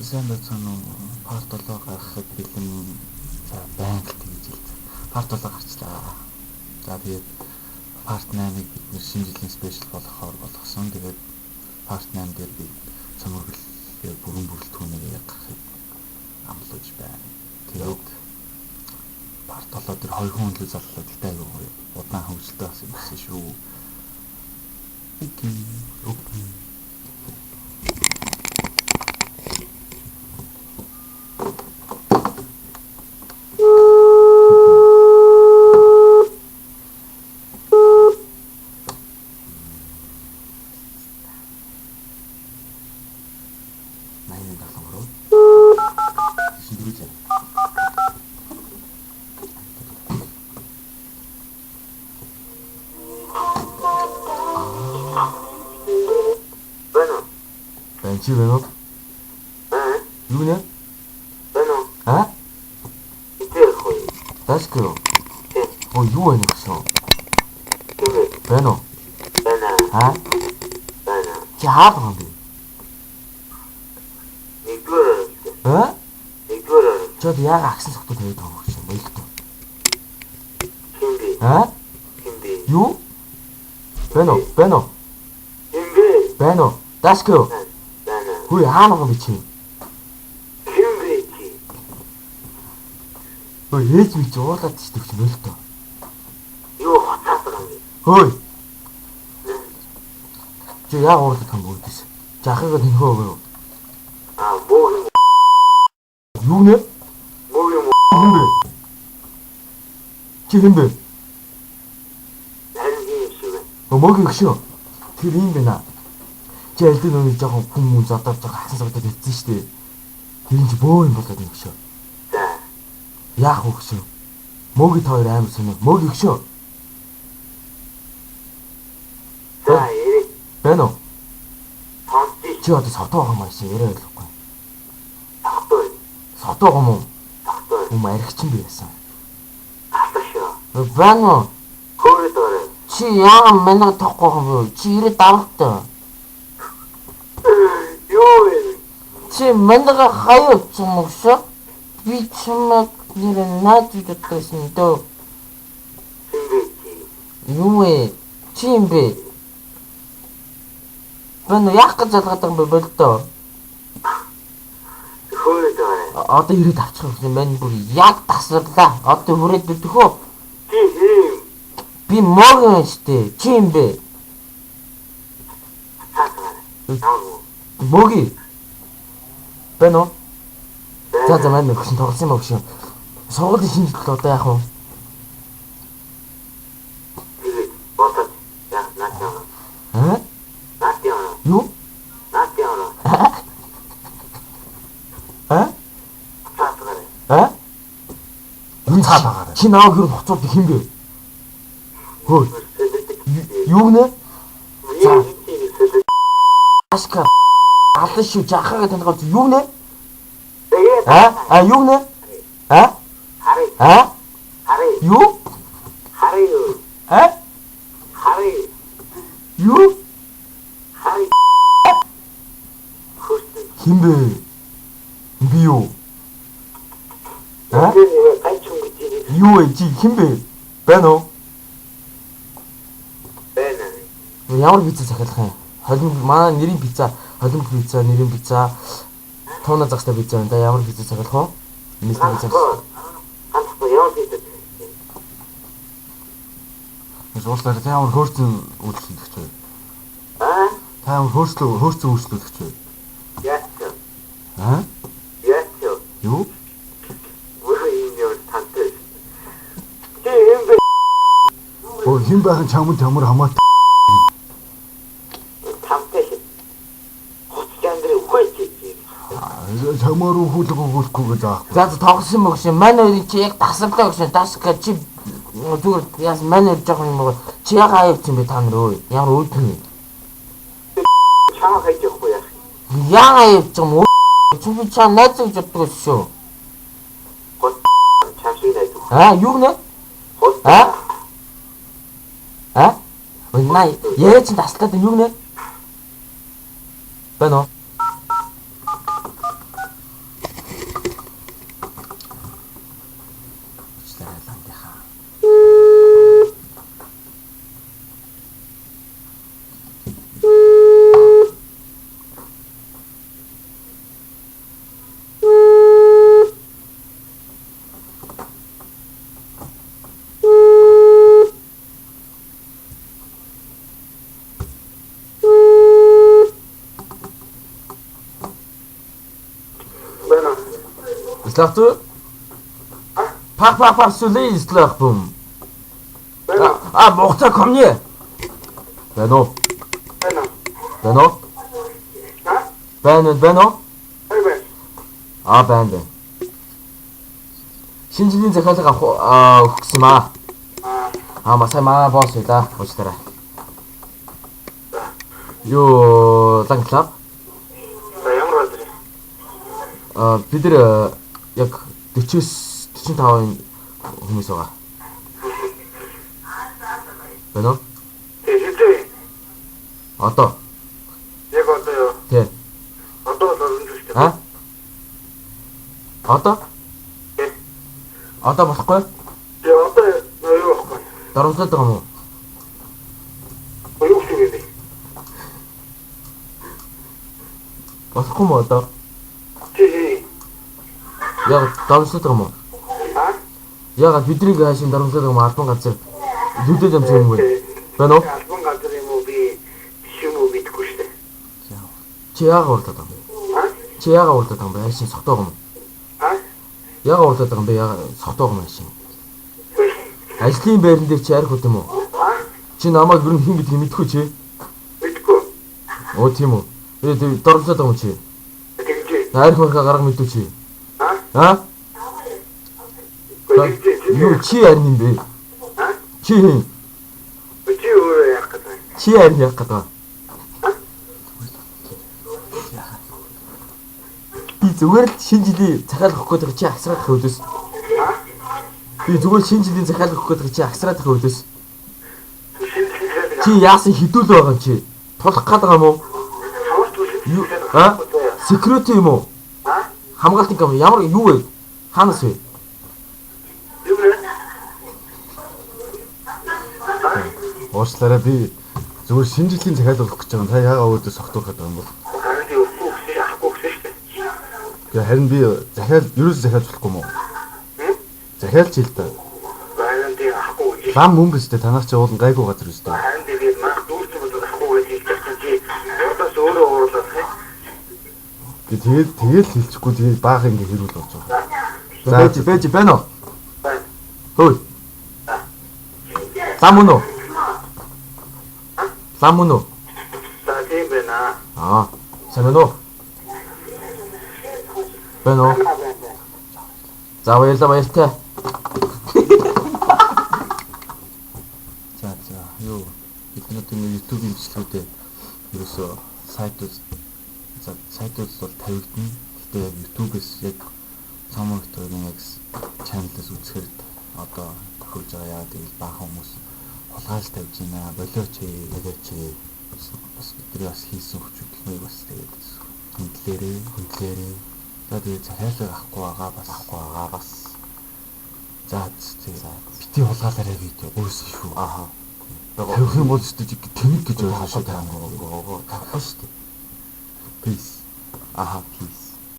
Сайн байцгаана уу? Part 7 гаргахад бэлэн за байна л тэгж хэлсэн. Part 7 гарчлаа. За тэгээд Part 8-ыг бид нэр шинэ жилийн special болгохоор болгосон. Тэгээд Part 8 дээр би цоморгол бүрэн бүрэлдэхүүнийг яг гаргахыг амлаж байна. Тэгээд Part 7 дээр хоёр хүн илүү заллаа. Тэгтээ айгүй гоё. Удаан хөгжилтэй бас юм байсан шүү. Okay. Okay. Чи байна уу? Юу нэ? Байна уу? А? Хизээ ярих вэ? Дашгүй юу? Тийм. Оо юу байна гэсэн? Тийм ээ. Байна уу? Байна. А? Байна. Чи хаа байгаа юм бэ? Нэгдүгээр оролцоо. А? Нэгдүгээр оролцоо. Чи одоо яг агсан согтуу тавиад байгаа юм гэсэн баялтай. Хин бэ? А? Хин бэ? Юу? Байна уу? Байна уу? Хин бэ? Байна уу? Дашгүй юу? Байна. Хөөе хаана байгаа юм бэ чи? Хин бэ чи? Хөөе ээж минь чи уулаад чийдэг чи баялтай. Юу хоцаад байгаа юм бэ? Хөөе. Чи яг уулаад байгаа юм үүдээс. Чи ахыгаа тэнхөө байгаа юу? Аа, мөг юм. Юу нэ? Мөг юм. Хин бэ? Чи хин бэ? Харин хин юм шиг байна. Мөг өгшөө. Тэр юм байна. Чи аль дээр нэг жоохон хүн мөн зодоод жоохон хасан зодоод хэлсэн шүү дээ. Тэр нь чи бөө юм болоод юм өгшөө. За. Яах вэ өгшөө? Мөгийн та хоёр амар сонир. Мөг өгшөө. За, яриа. Байна уу? Сонсч Чи одоо сотоо байгаа юм ааш яриа ойлгохгүй. тогтоо. Сотоо байгаа юм уу? Тогтоо. Хүм аригчин би байсан. Алах шүү. Байна уу? Хөөрөд орой. Чи яагаад манайг тоохгүй байгаа юм бэ? Чи ирээд давалтай. Юу вэ? Чи манайга хаяа утсан юм өгшөө? Би чамайг нэр наад гэж бодсон дөө. Хин бэ чи? Юу вэ? Чи юм бэ? Байна уу? Яах гэж залгаад байгаа юм бэ болдоо? Хөөрөд орой. Одоо ирээд авчих юм байна бүр яг тасварлаа. Одоо хүрээд бэлдэх үү? Чи хин? Би мог юм штэ. Чи юм бэ? Хоцаад байгаа. Намгүй. Моги. Байна уу? За за маань өгсөн тоглосон юм өгшин. Сургуулийн шинэ жил одоо яах вэ? Тэгээд бодоод яах наад явна. Аа? Наад явна. Юу? Наад явна. Аа? Хоцаад байгаа. Аа? Юу Цаад байгаарай. Чи нааг хэр хуцууд хин бэ? Хөө. Юу гэнэ? За. Ашка. Алан шүү жахаага таних юу гэнэ? Тэгээд Аа? А юу гэнэ? Аа? харъя. Аа? Харъя. Юу? Харъя. Аа? Харъя. Юу? Харъя. Хөрсөн. Хин бэ? Би юу? Аа? Тэр нэг гайч юм гэж юм Юу вэ? Чи хин бэ? Байна уу? байна. Ямар пицца захиалах юм? Холимог манай нэрийн пицца, холимог пицца, нэрийн пицца, тууна загстай пицца байна да. Ямар пицца захиалах вэ? Нийлсэн пицца. Ганцхан ямар пицца. Уучлаарай та ямар хөөрцөн үйлчлүүлэгч вэ? Аа? Та ямар хөөрцөн үйлчлүүлэгч вэ? Яач. Аа? Яач. Юу? Мөр юм ямар тантай. Чи юм бэ? Өө хэн байх нь чамд ямар хамаатай. Тамтай шин. Хоц чандрын үхэж чи. Чамаар өгүүлэг өгүүлэхгүй гэж аахгүй. За за тоглосон мөгш. Манай хоёрын чи яг тасарлаа гэж дашка чи зүгээр яас манай хоёр жоохон юм байгаа. Чи яг аяа юм бэ та нар өө? Ямар үүдэн юм? Чамаа хайж явахгүй яах. Яг аяа юм уу? Чи би чам найз гэж боддог шүү. Гол чам шиг найз. Аа юу гэнэ? Гол. Аа? Аа? Ой най яриа чинь таслаад байна юу гэнэ? Байна уу? Байна. Islach Пах пах пах сүлээ ислах бум. Байна. А мухта комне. Байна уу? Байна. Байна уу? А? Байна байна уу? Байна. А байна байна. Шинэ жилийн захиалга авах өгөх гэсэн юм аа. Аа масай маа босс байлаа. Уучлаарай. Юу лан клуб? За ямар газар? Аа бид нар яг 40-с 45 хүмүүс байгаа. Байна уу? Тэг хэзээ. Одоо. Яг одоо юу? Тий. Одоо бол боломжгүй шүү дээ. А? Одоо? Тий. Одоо болохгүй? Тэг одоо юу байхгүй. Дарамтлаад байгаа юм уу? Юу гэх юм бэ? Болохгүй юм уу одоо? Тий. Яг дарамтлаад байгаа юм уу? А? Яг бидний хаашийн дарамтлаад байгаа юм албан газар зүдэд юм юм уу? Байна уу? Албан газар юм уу би биш юм уу мэдэхгүй шүү дээ. Чи яагаад уурлаад байгаа юм бэ? А? Чи яагаад уурлаад байгаа юм бэ? Хаашийн согтоог юм уу? А? Яагаад уурлаад байгаа юм бэ? Яагаад согтоог юм хаашийн? Ажлын байран дээр чи арх үт юм уу? А? Чи намайг ер нь хэн гэдгийг мэдэхгүй чи? Мэдэхгүй. Оо тийм үү. Тэгээ дормжлоод байгаа юм чи? Тэгжээ. Арх марха гарга мэдүү чи? А? А? Тэгжээ. Юу чи арь юм бэ? А? Чи хин? Чи өөрөө яах гэдэг вэ? Чи арь яах гэдэг вэ? Би зүгээр л шинэ жилийн захиалга өгөх гэдэг чи агсраах өөдөөс. А? Би зүгээр шинэ жилийн захиалга өгөх гэдэг чи агсраах өөдөөс. Шинэ Чи яасан хідүүл байгаа юм чи? Тулах гээд байгаа юм уу? Юу? А? Security юм уу? А? Хамгаалтын камер ямар юу вэ? Хаанаас вэ? Юу вэ? Уучлаарай би зүгээр шинэ жилийн захиалга өгөх гэж байгаа юм. Та яагаад өөдөө согтуух гэдэг юм бол? Харин би өгөхгүй гэсэн авахгүй гэсэн шүү дээ. Тэгээ харин би захиал ерөөсөө захиалж болохгүй юм уу? Захиалж хэл та. Харин би авахгүй гэж. Лам мөн биз дээ танах чи уулын гайгүй газар биз дээ. Харин би мах дүүрч юм бол авахгүй гэж хэлж байгаа чи одоос өөрөө уурлах юм. Би тэгээд тэгэл хэлчихгүй тэгээд баах ингээ хэрүүл болж байгаа. За байж байж байна уу? Байна. Хөөе. Лам мөн үү? Лам мөн үү? За тийм байна. Аа. Сайн байна уу? Байна уу? За баярлалаа баяртай. За за юу бид нар тийм YouTube-ийн бичлэгүүдээ ерөөсөө сайтууд за сайтууд бол тавигдана. Гэтэ яг YouTube-ээс яг Цомор Викторийн яг channel-аас үзэхээр одоо тохиолж байгаа. Яагаад гэвэл баахан хүмүүс хулгайлж тавьж байна. Болооч болооч бас бидний бас хийсэн хүч хөдөлмөрийг бас тэгээд хөндлөөрэй хөндлөөрэй. За тэгээд захиалга авахгүй байгаа бас авахгүй байгаа бас. За тэгээд бити хулгайлаарай видео өөрөөсөө шүү. Ааха. Тавих юм бол өстө тэнэг гэж ойлгож шүү. Тавихгүй шүү дээ. Peace. Аха, peace.